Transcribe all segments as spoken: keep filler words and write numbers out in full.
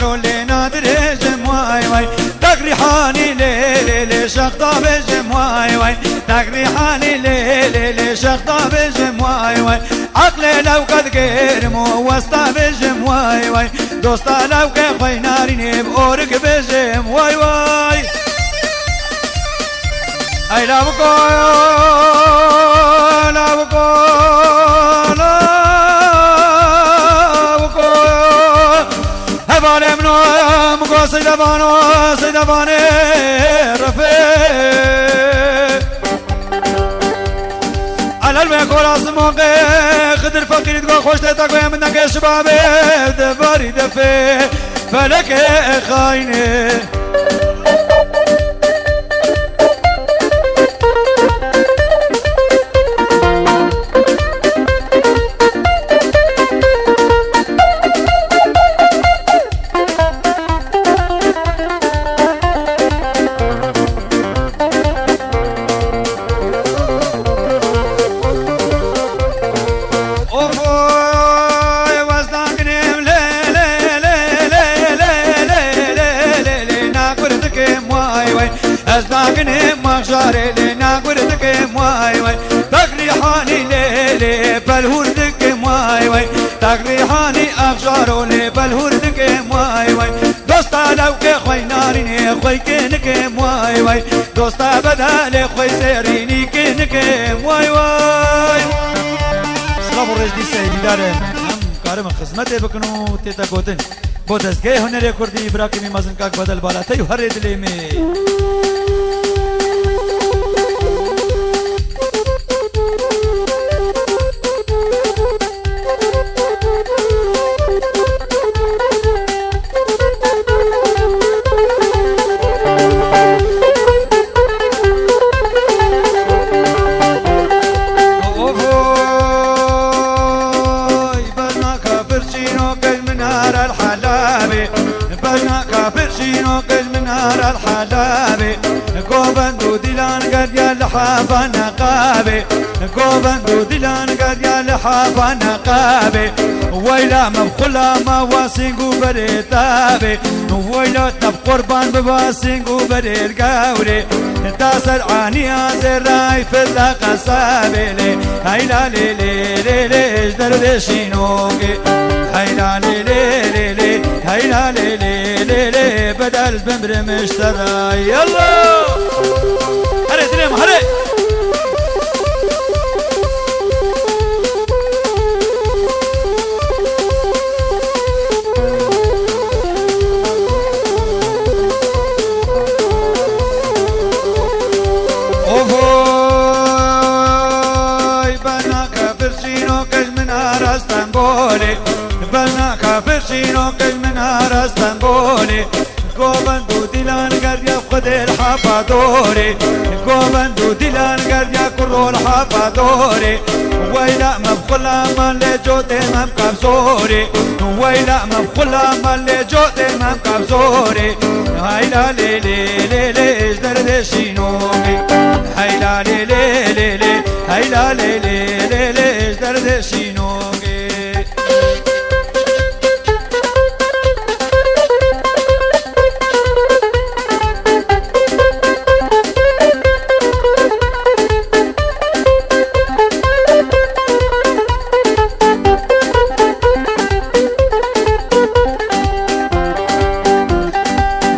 Lê nadirêjim way way. Tekrîhanî lê lê lê şexta bêjim way way. Tekrîhanî lê lê lê şexta bêjim way way. Eqlê lewqe digêrim û westa bêjim way way. Dosta lewqê xwe narînê bi orik bêjim way way. Hey lawiko, lawiko, lawiko. Hevalê min o, min go Seyda Vano, Seyda Vanê refê. Elel ve koras moqê, Xidir Feqîrî digo xweş tê te goya min neke şibabê, de varî defê, felekê xayne. Of oy, ez naginim lê, lê, lê, naxwir dikim way way. Ez naginim axjarê lê, naxwir dikim way way. Tekrîhanî lê, lê, pelhûr dikim way way. Tekrîhanî axjaro lê, pelhûr dikim way way. Dosta lewqê xwe narînê xwe kê nikim way way. Dosta bedalê xwe zêrînî kê nikim way way. Silav û rêz dîseyî dîdar e. Em karin xizmetê bikin û tê te gotin. Bo dezgehê hunerê kurdî, birakê min mezin kak Bedel Balatey û herê dilê min. Oy, bana kafir şîno kej min ara el halabê. Bana kafir şîno kej min ara el halabê. Govend û dîlan gerdiya li hava neqabê. Govend û dîlan gerdiya li hava neqabê. Weyla me xula ma wasîng û berê tabê. Weyla te bi qurban bi wasîng û berê gawrê. Ta ser aniya zêray filla qesabê lê. Heyla lê lê lê lê ji derdê şînokê. Heyla lê lê lê lê. Heyla lê lê lê lê. Bedel bimrim ji te re. Yallah. Here dilê min here. Of oy, bana kafir şîno kej min ara Stenbolê. Bana kafir şîno kej min ara Stenbolê. Govend û dîlan gerdiya Xwedê li hapa dorê. Govend û dîlan gerdiya kuro li hapa dorê. Weyla me bi xula man lê cotê me bi qavzorê. Weyla me bi xula man lê cotê me bi qavzorê. Heyla lê lê lê lê ji derdê şînokê. Heyla lê lê lê lê. Heyla lê lê lê lê ji derdê şînokê.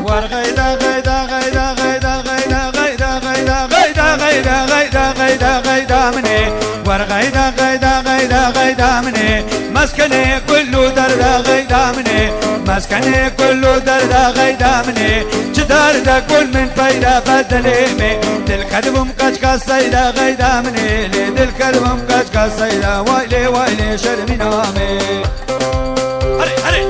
War geyda, geyda, geyda, geyda, geyda, geyda, geyda, geyda, geyda, geyda, geyda, geyda, geyda minê. War geyda, geyda, geyda, geyda minê. Meskenê kul û derda geyda minê. Meskenê kul û derda geyda minê. Çi derde kul min peyda bedelê me. Dil kedibim qeçka seyda geyda minê. Lê dil kedibim qeçka seyda. Way lê, way lê şermîna me. Hare, hare.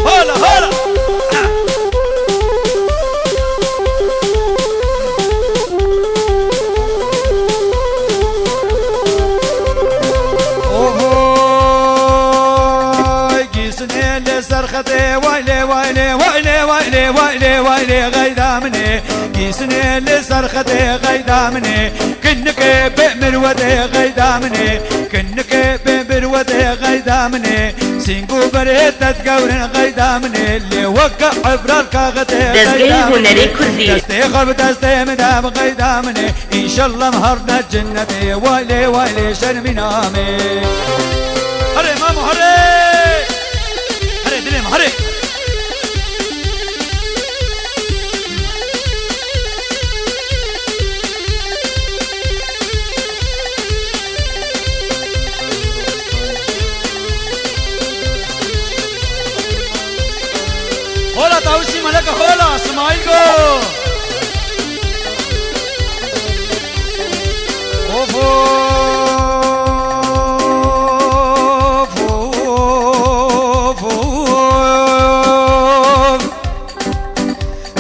Hala, hala. Ohoy, gîsinê li ser xetê, way lê, way lê, way lê, way lê, way lê, way lê, geyda minê. Gîsinê li ser xetê, geyda minê. Kinikê bê mirwedê, geyda minê. Kinikê bê mirwedê, Minê, sîng û berê te digewrin qeyda minê, lê weke ebrar kaxetê Dezgehê qeyda Hunerê minê. Kurdî. Destê xwe bi destê min de bi qeyda minê, înşallah em herdin cennetê, waylê waylê şermî namê. Herê mamo herê! Herê dilê min herê! Hola Tawusî Meleke hola, Simayîl go. Of, of, of, of.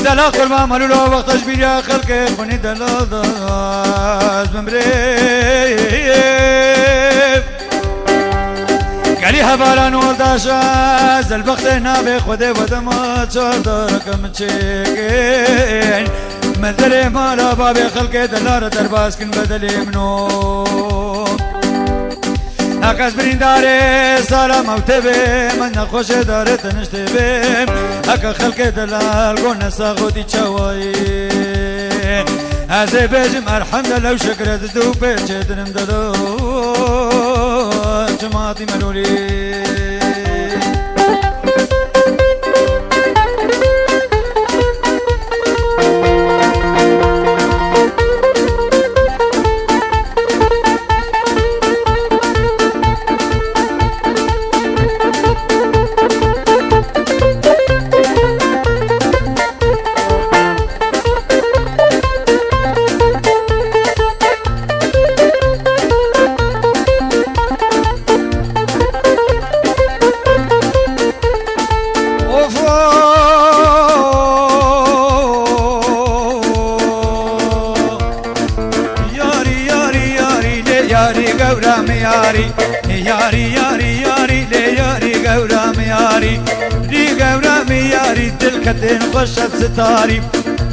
Delal qurban malûlo wexta ji bîriya xelkê xwinî delal da ez bimrê. Gelî hevalan û eldaşa zelbextê navê Xwedê we dema çar dareke min çêkin. Min derê mala bavê xelkê delal re derbas kin bedelê min o. Heke ez birîndarê sala mewtê bêm, ez nexweşê darê teniştê bêm. Heke xelkê delal gone sax û dî çawayî. Ez ê bêjim elhemdulillah û şikir ez dû pê çêdinim delo. Çima tî melûlî. Of, of. Yarî, yarî, yarî, lê yarî gewra min yarî. Yarî, yarî, yarî, lê yarî gewra min yarî. Rî gewra min yarî, dil ketên xweş ev sitarî.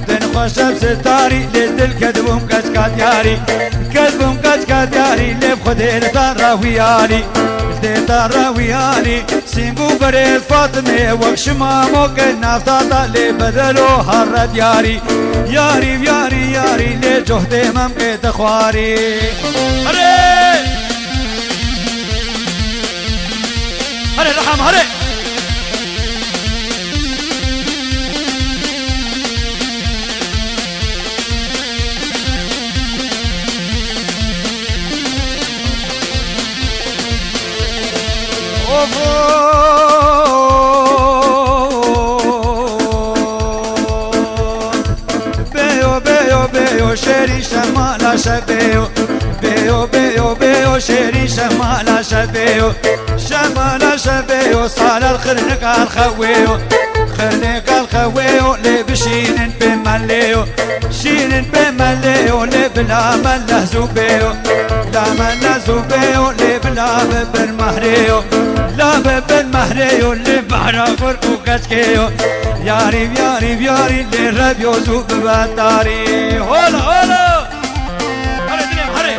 Tên xweş ev sitarî, lê dil kedibûm keçka diyarî. Kedibûm keçka diyarî, lê bi Xwedê li tan ra wî alî. Li dê tan ra wî alî. Sîng û berê Fatimê wek şimamokê navtata lê bedelo harre diyarî. Yarî, yarî, yarî lê cohdê memkê te xwarî. Herê! Herê, riham, herê! Of, of. Bêyo, bêyo, bêyo, şêrî şemala şevêyo. Bêyo, bêyo, bêyo, şêrî şemala şevêyo. Şemala şevêyo, salal xirnika xewêyo. Xirnika xewêyo, lê bişînin pê melêyo. Şînin pê melêyo, lê bila me lehzû bêyo. Bila me lehzû bêyo, lê bila bibin mehrêyo. La bibin mehrêyo, lê behra xurk û keçkêyo. Yarî, yarî, yarî, lê rebiyo zû bibe tarî. Hola, hola! Herê dilê, herê!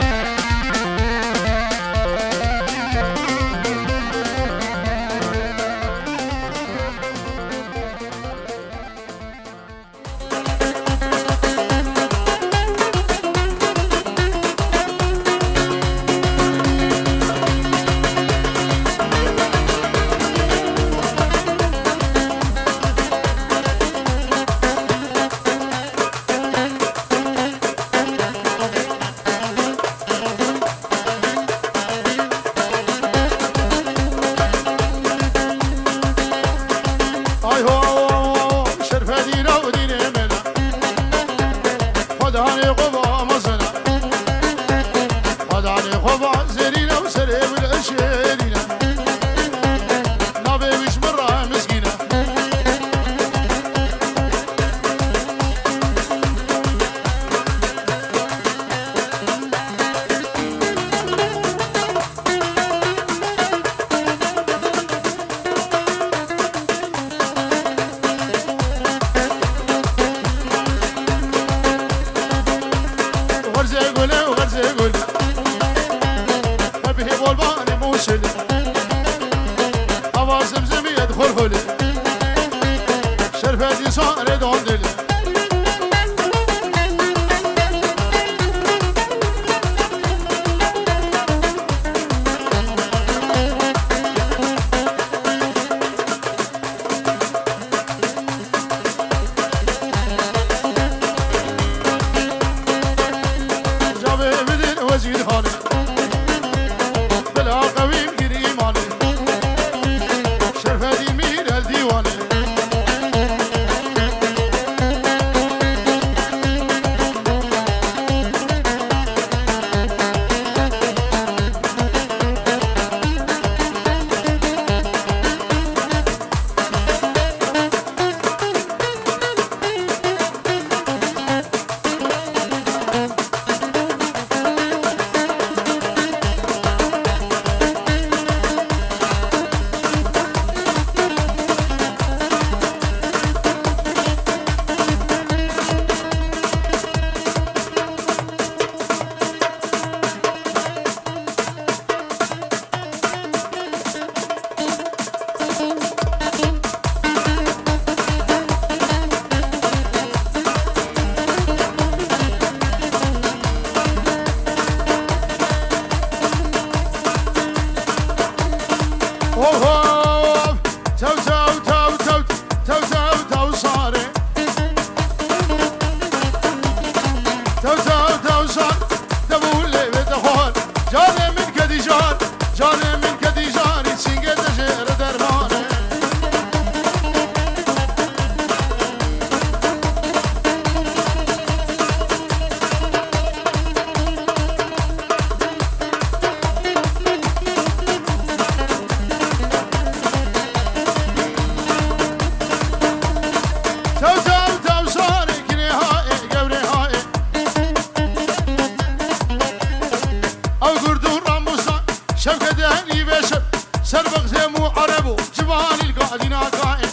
Hov, hov! Tew, tew, tew, tew, tew, tew, tew sare. Tew, tew, tew sar, dev û lêvê te xwar. Canê min kedî jar, canê min kedî jar, îçingê te jê re derman e. Tew, tew, tew, sarê kinê haê, gewrê haê. Ew gurd û rambusan, şevke denî vêşir, ser bixzêm û ereb û civanî li gadîna gaê.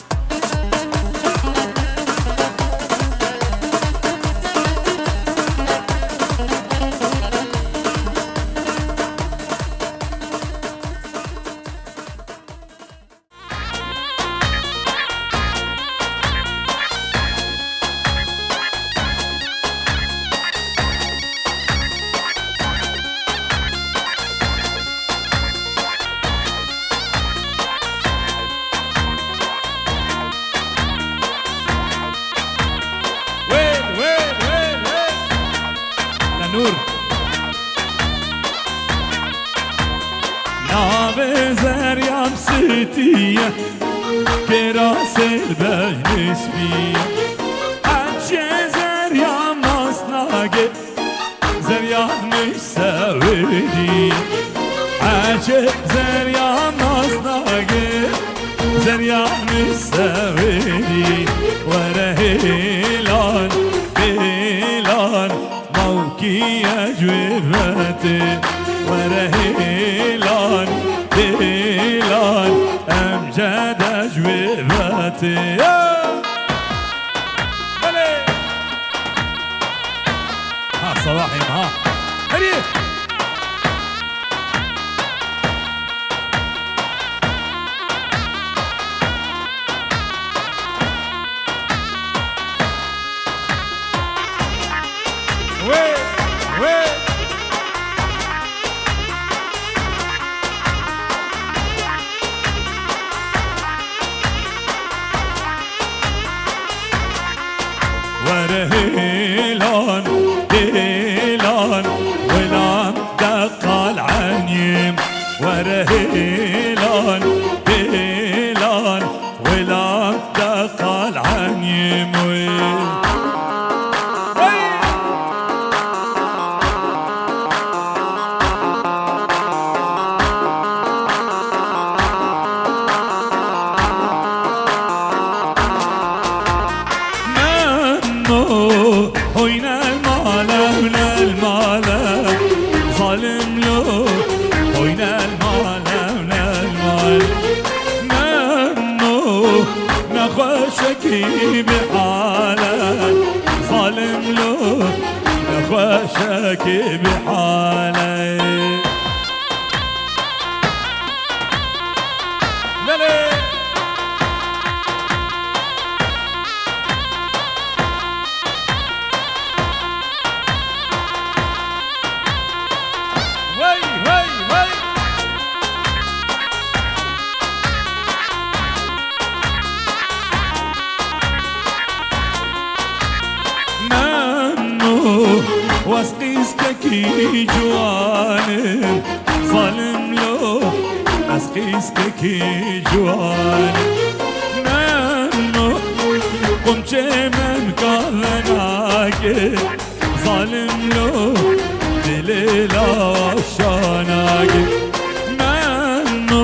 Wêl, wêl, wêl, wêl. Lenûr. Navê Zeryam Sitî ye, kêra sêr beynî spî ye. Eçê Zeryam nas nagê, Zeryam Sewêdî. Eçê Zeryam nas nagê, Zeryam Sewêdî. Were hêlan, hêlan, Mawkî ye ji wê ve tê, were hêlan, hêlan, em jê de ji wê ve tê. Belê! Ha, Selahîm, ha. Herî! Wê, wê. Were hêlan, hêlan, welam de qal enyêm. Were hêlan, hêlan, welam de qal enyêm wê. Hey! Memo, hoyne male, hoyne male, zalim lo, hoyne male, hoyne male. Memo, nexweşekî bi hale, zalim lo, nexweşekî bi hale. Belê! Wey, wey, wey! Memo, wez qîzkekî ciwan im, zalim lo, ez qîzkekî ciwan im. Memo, qumçê me nikavenake, zalim lo, dilê lawa şanake. Memo,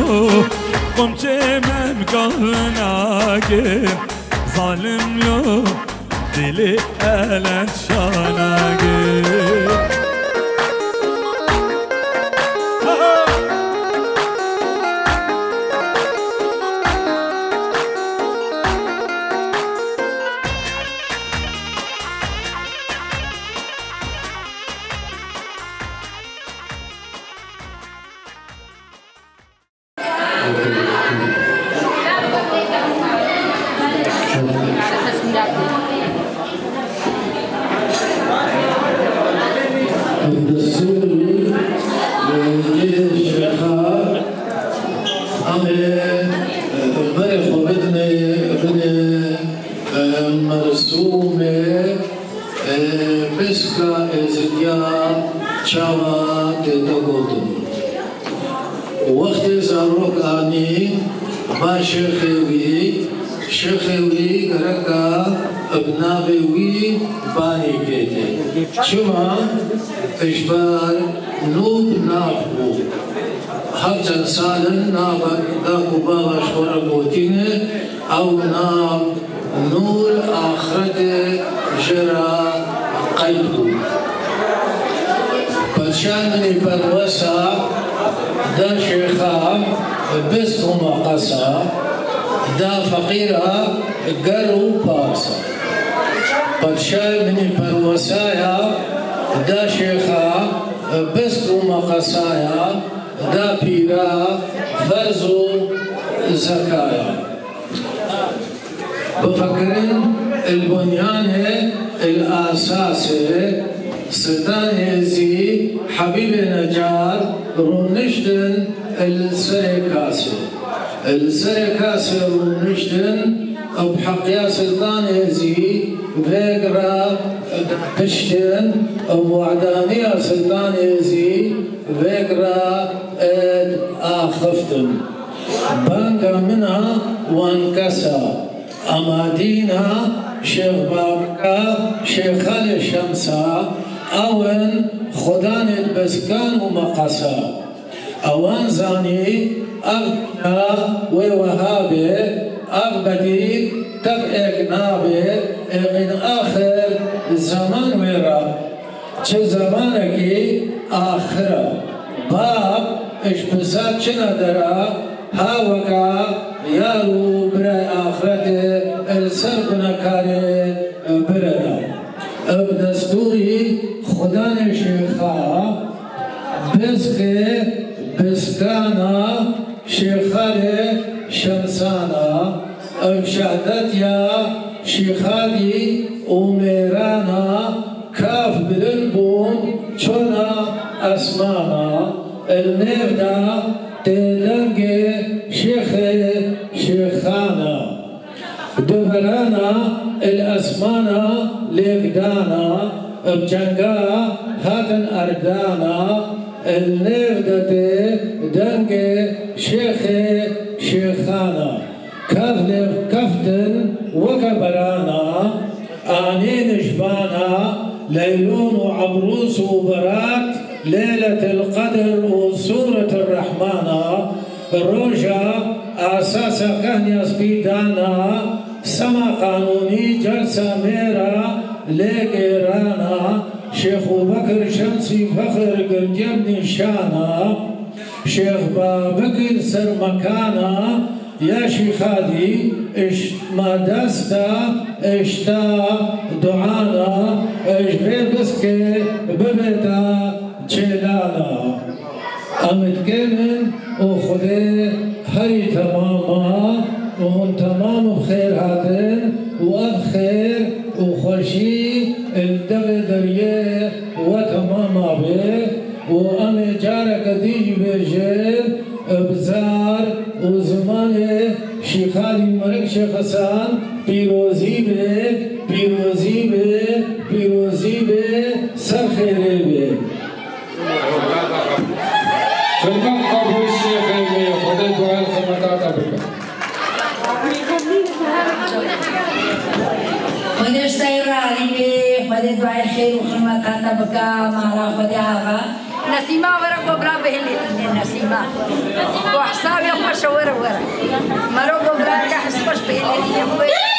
qumçê me nikavenake, zalim lo, dilê elet şanagê. Em ê berê xwe bidinê, bidê, e, mersûmê, e, piska êzidiya çawa tête gotin. Wextê zarok anî ba şêxê wî, şêxê wî gereka bi navê wî banê kêtê. Çima? Ji ber nû bi nav bû. Her çend sal in navek da ku bava ji xwe re gotîne, ew nav nûr axretê jê re qeyd bû. Padşah minî perwesa da şêxa bisk û meqesa, da feqîra ger û parsa. Padşah minî perwesaya da şêxa bisk û meqesaya, da pîra ferz û zekaya. Bifikirin il bunyanê, il asasê, Siltan Êzî, Hebîbê Necar rûniştin il serê kasê. Il serê kasê rûniştin, bi heqiya Siltan Êzî vêg re piştin, û wadaniya Siltan Êzî vêg re êd axiftin. Banga min a wan kesa, ama dîna Şêx Babika, Şêx Xalê Şemsa, ew in xudanê biskan û meqesa. Ewan zanî, ev dîna wê weha bê, ev bedîl tev êk nabê, êqîn axir zeman wê re. Çi zemanekî axir e. Bab ji pisa çina dera, ha weka yar û birayê axretê li ser gunekarê birina. Bi destûrî xudanê şêxa, biskê biskana, şêxalê şemsana, ev şehdet ya şîxadî û mêrana, kaf bilind bûn çona esmana, el nêv de tê dengê şêxê şêxana. Di berana el esmana lêvdana, bi cenga hatin erdana, el nêv de tê dengê şêxê şêxana. Kevlêv keftin weke berana, anîn ji bana, Leylûn û Ebrûs û Berat, Leyletil Qedr û Sûretir Rehmana, roja asasa kehniya spî dana, sema qanûnî celsa mêra lê gêrana, Şêx Bûbekir Şemsî Fexir girdiye bi nîşana, Şêx Babikir ser mekana, ya şîxadî, ij ma desta, ij ta duana, ij vê biskê bibêta çêlana. Em dikêmin û Xwedê herî temama û hûn temam bi xêr hatin û ev xêr û xweşî li devê deriyê we temama bê. û em ê careke dî jî bêjin, bi zar û zimanê Şîxalî Melik Şêx Hesan, pîrozî bê, pîrozî bê, pîrozî bê, ser xêrê bê. Xizmet qebûl Şêxê wê, Xwedê duayê xizmeta te bike. Xwedê ji te re razî be, Xwedê duayê xêr û xizmeta te bike, mala Xwedê ava. Nesîma were ku bira bihêlê dînê, Nesîma. Ku hesabê xweş e, were, were. Mero ku bira ke hes xweş bihêlê dînê.